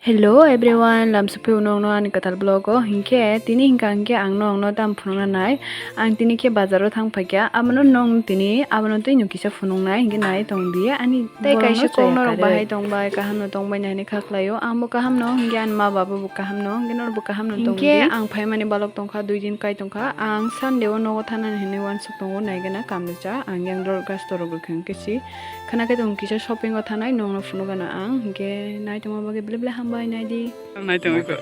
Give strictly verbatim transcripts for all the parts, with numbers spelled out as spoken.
Hello everyone, lamsukphio nokno ani kwtal vlog o. Hinkhe tini hinkha hinkhe ang nokno tam phunukna nai. Ang tini khe bazar o thang phaikha. Abono nokno tini abono twi no kisa phunuknai hinkhe nai tong di ani. Tei kaisa kok norok bahai tong bai, kaham no tong bai nai hinwi kha khlai o. Ang bo kaham no hinkhe ani ma baba bo kaham no hinkhe norok bo kaham no tong di. Hinkhe ang phaimani balok tongkha, dui din kai tongkha. Ang Sunday o nogo thanani hinwi uansuk tongo, naigena kamle cha. Ang yang dor gas torok rwkhe hinkhe si. Khana khe tongo kisa shopping o thanai, nokno phunukgana ang, hinkhe naitongma bagwi belai belai hambai naidi. Naitongwi ko.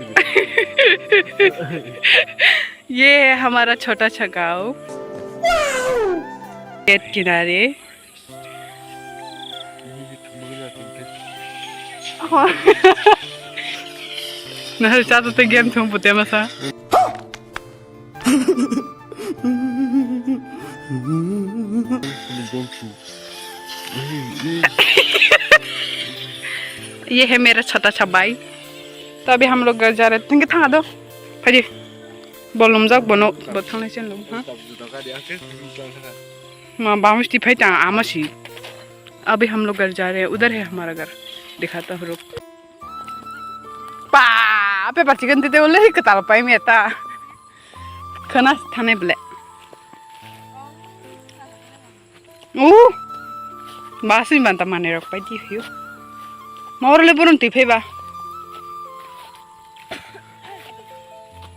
ये है हमारा छोटा सा गाँव, खेत किनारे। Nahal chato te game thum pute masa. ये है मेरा छोटा सा भाई। तो अभी हम लोग घर जा रहे हैं। थैंक यू, थांगा दो। फजी। बोलुम जग बनो, बोथांग से लोग, हाँ? माँ बामुस ती फैता आमा सी। अभी हम लोग घर जा रहे हैं, उधर है हमारा घर। दिखाता हूँ, रुक। पा, पेपर चिकन देते बोले ही कताल पाई में था। Khana thanai ble. U. Basi banta mane rok pai ti phiu. Mawar le burun ti pheba.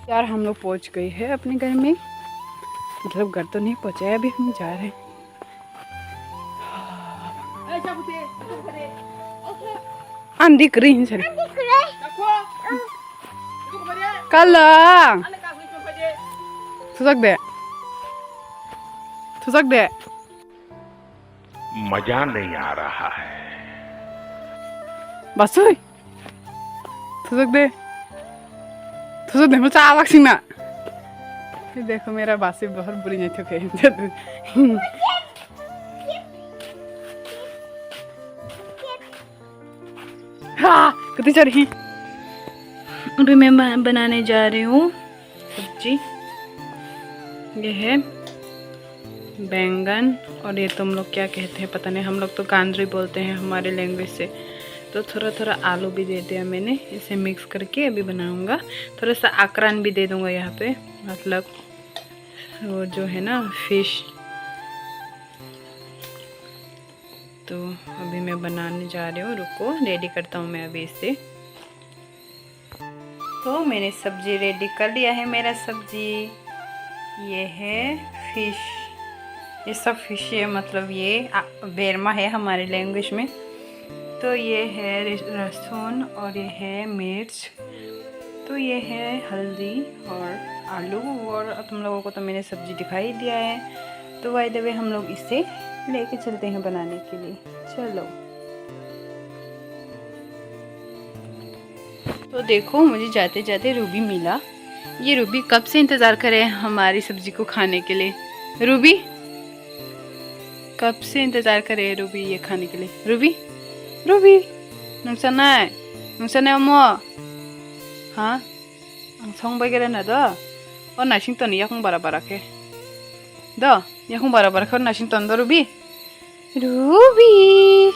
यार, हम लोग पहुंच गए हैं अपने घर में। मतलब, घर तो नहीं पहुंचा है, अभी हम जा रहे हैं। Andi kri hin sari. Kala. Thujak de. Thujak de. मजा नहीं आ रहा है। Basui. Thujak de. Thujak de, mo cha alak sing na. ये देखो, मेरा बासी बहुत बुरी नहीं थके। हाँ, कितनी चढ़ी? अभी मैं ब-, बनाने जा रही हूँ सब्जी। ये है बैंगन और ये तुम लोग क्या कहते हैं पता नहीं, हम लोग तो कांदरी बोलते हैं हमारे लैंग्वेज से। तो थोड़ा थोड़ा आलू भी दे दिया मैंने, इसे मिक्स करके अभी बनाऊंगा। थोड़ा सा आकरान भी दे दूंगा यहाँ पे, मतलब वो जो है ना फिश। तो अभी मैं बनाने जा रही हूँ, रुको, रेडी करता हूँ मैं अभी इसे। तो मैंने सब्जी रेडी कर लिया है, मेरा सब्जी। ये है फिश, ये सब फिश है, मतलब ये, आ, बेरमा है हमारे लैंग्वेज में। तो ये है रि-, लहसुन और ये है मिर्च, तो ये है हल्दी और आलू, और तुम लोगों को तो मैंने सब्जी दिखा ही दिया है। तो बाय द वे हम लोग इसे लेके चलते हैं बनाने के लिए। चलो। तो देखो, मुझे जाते जाते रूबी मिला। ये रूबी कब से इंतज़ार करे हमारी सब्जी को खाने के लिए। रूबी, कब से इंतज़ार करे रूबी ये खाने के लिए। Ruby, Ruby, nungsanai, nungsanai omo. Ha? Ang song bai gere na do. O naising toni yakung bara bara khe. Do, yakung bara bara khe o naising ton do Ruby. Ruby,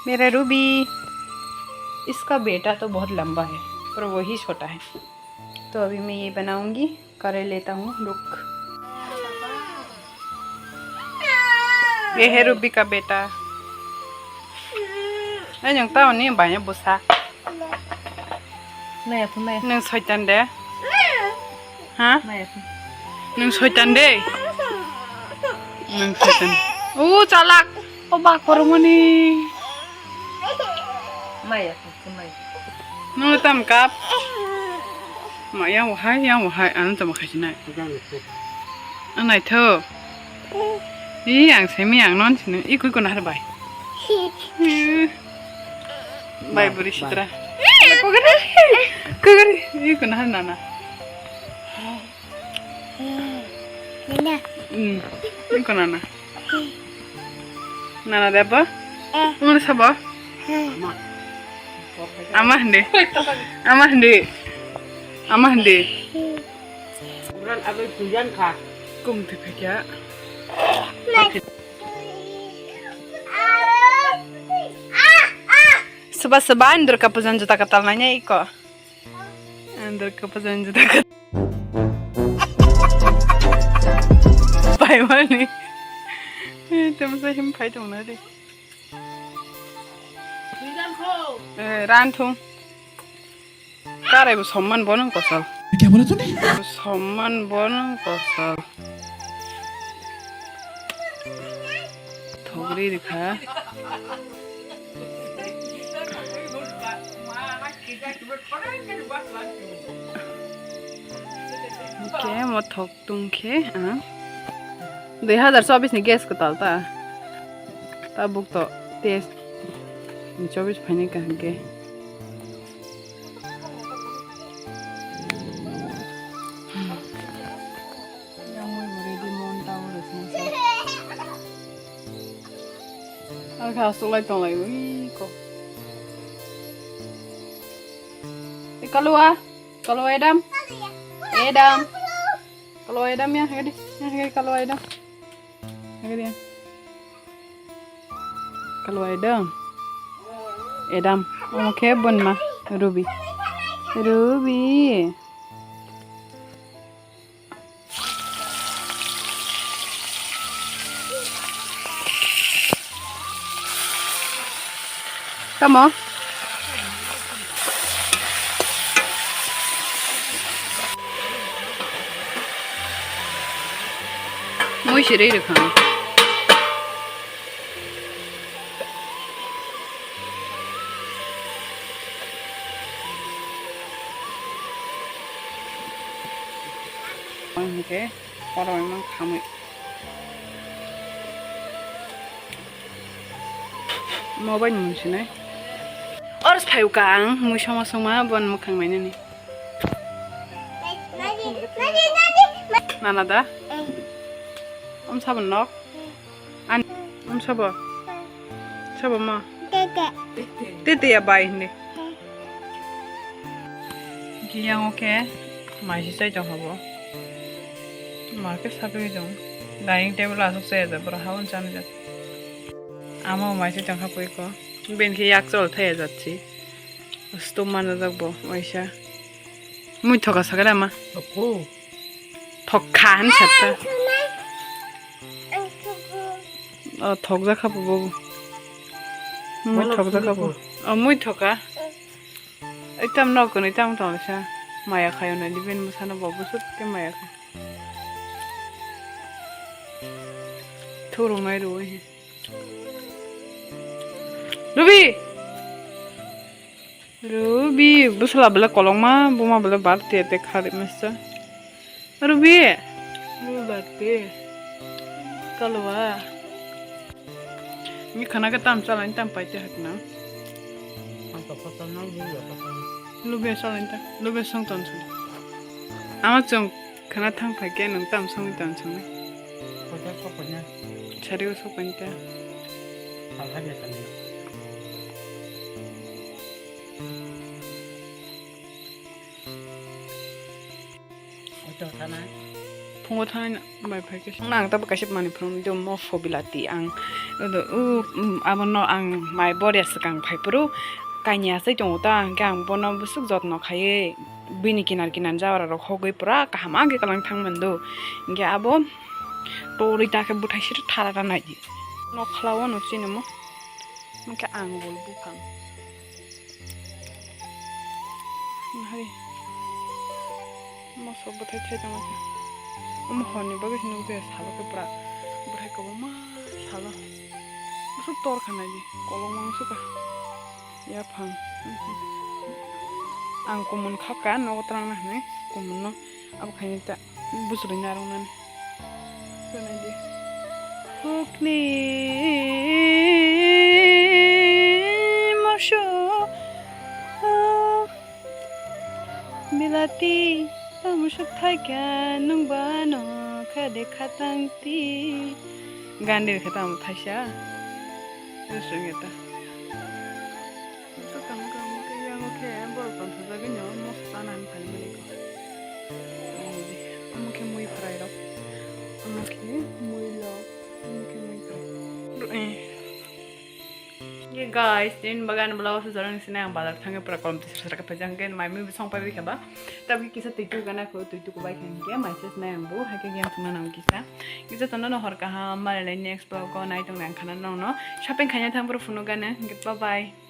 मेरा रूबी, इसका बेटा तो बहुत लंबा है, पर वही छोटा है। तो अभी मैं ये बनाऊंगी, कर लेता हूँ, रुक। ये है रूबी का बेटा। ए, nung tao ni banya busa. Naya phu, naya. Nung soitan de? Ha? Naya phu. Nung soitan de? Nung soitan. O, chalak. O, bak koromoni. Maya phu, maya. Nung tam kap. Ma, yang wahai, yang wahai. Anu tam khai sinai. Anai tho. Ih, ang semi ang non sini. Ih, kui kuna har bai. Ih. Bai buri sitra. Kugari. Kugari. Ih, kuna har nana. Nina. Hmm. Ih, kuna nana. Nana debo? Eh. Umur sabo? Eh. Ama hindi. Ama hindi. Ama hindi. Buran aboi puyan kha. Kum te phekya. Bas ba Durga pujan juta katal nanya iko. Durga pujan juta katal. Pai mani. Temo sa him pai tong na de. Eh, ran thung. Karai bo somman bo nang kosol. Kya bola tune? Somman bo nang kosol. Thogri rikha. Kemo thok tungkhe ang dui hazar chobis ni gas kwtal ta. Tabuk to test chobis phaini kaham khe. Yang mui bo ready mon tao rwsong se. Ang kha aswk lai tong lai ui ko. E kalua, kalua Adam. Adam. Kalua Adam ya, hagadi. Ya, hagadi kalua Adam. Hagadi ya. Kalua Adam. Adam. Omo khe boni ma Ruby. Ruby. Tamo? Mui siri rikha. Ang hwnkhe khorang mang khamwi. Mobile mung sinai. Ors phai ka ang mui sama sama bon mukhang mainani. Nana da? Om sabon nok? An, um, sabo? Sabo ma? Tete. Tete ya bai hindi. Ki yang oke. Mai si sai tong habo. Ma ke sabi jong. Dining table asok sai ja bro hawan chan ja. Ama mai si tong hapo iko. Ben ki yak chol thai ja chi. Stum man ja bo mai sa. Mui thoka sakala ma. Thokha han satta. O thokjakha bo bo. Mui thokjakha bo. O mui thoka. Itam nok kono itam tong sa. Maya khayo na diben musana bo busut ke maya kha. Thurung nai ro he. Ruby. Ruby, bwsla bwle kolokma, buma bwle birthday te khari masa. Ruby, Ruby birthday. Kalwa. Ni khana ke tam chalai tam pai te hakna. Ruby chalai ta, Ruby song ton song. Ama chong khana thang phai ke nang tam song tam song. Sari o sok pai ta. Phungo thana bai phai khe. Nang tabuk kaisa manwi phunukdi, mopho bilati ang. Odo, u, um, abono ang mai boria swkang phai phuru kanya achai tongo ta, hwnkhe ang bono bwswk jotno khaiwi bini kinar kinar jawara rok hogwi pura kaham age kwlang thang mando. Hwnkhe abo torwi ta khe bwthai siri thara ta naidi. Nok khlawo no chini mo. Hwnkhe ang bol buphang. Hai. Mosok bwthai thai tongma khe. Omo horni bagwi se nukjaya salo khe pura. Bwthai kwbangma salo. Bwswk tor kha naidi. Kolokma wng sukha. Yaphang. Ang kumun khapkha nogo twrangna hinwi kumunno. Abo khaini ta. Bwswrwini narwknani. Hukni mosok bilati, tamo sok thaikha nwng bano khade khatangti. Gandhi khe tamo thaisa. Bwswrwng eta. Tamo khe, omo khe, yang khe borok tongthokjagwi no moso chana hinwi phaimani kho. Omo khe mui phwrai rok. Omo khe mui lok. Omo khe mui phwrai. Eh. Ye guys, tin bagan blouse jorang sini ang bazar thangwi pura kolom tisra sara khe phaijak, hwnkhe mai mui song pai kha ba. Tabuk kisa twi tu gana kho, twi tu kubai kha, hwnkhe mai ses nai ang bo, hai khe yang thungna nang kisa. Kisa tono no hor kaham, malai next vlog o nai tong nang khana nong no. Shopping khaina thang bro phunu gana, hwnkhe bye bye.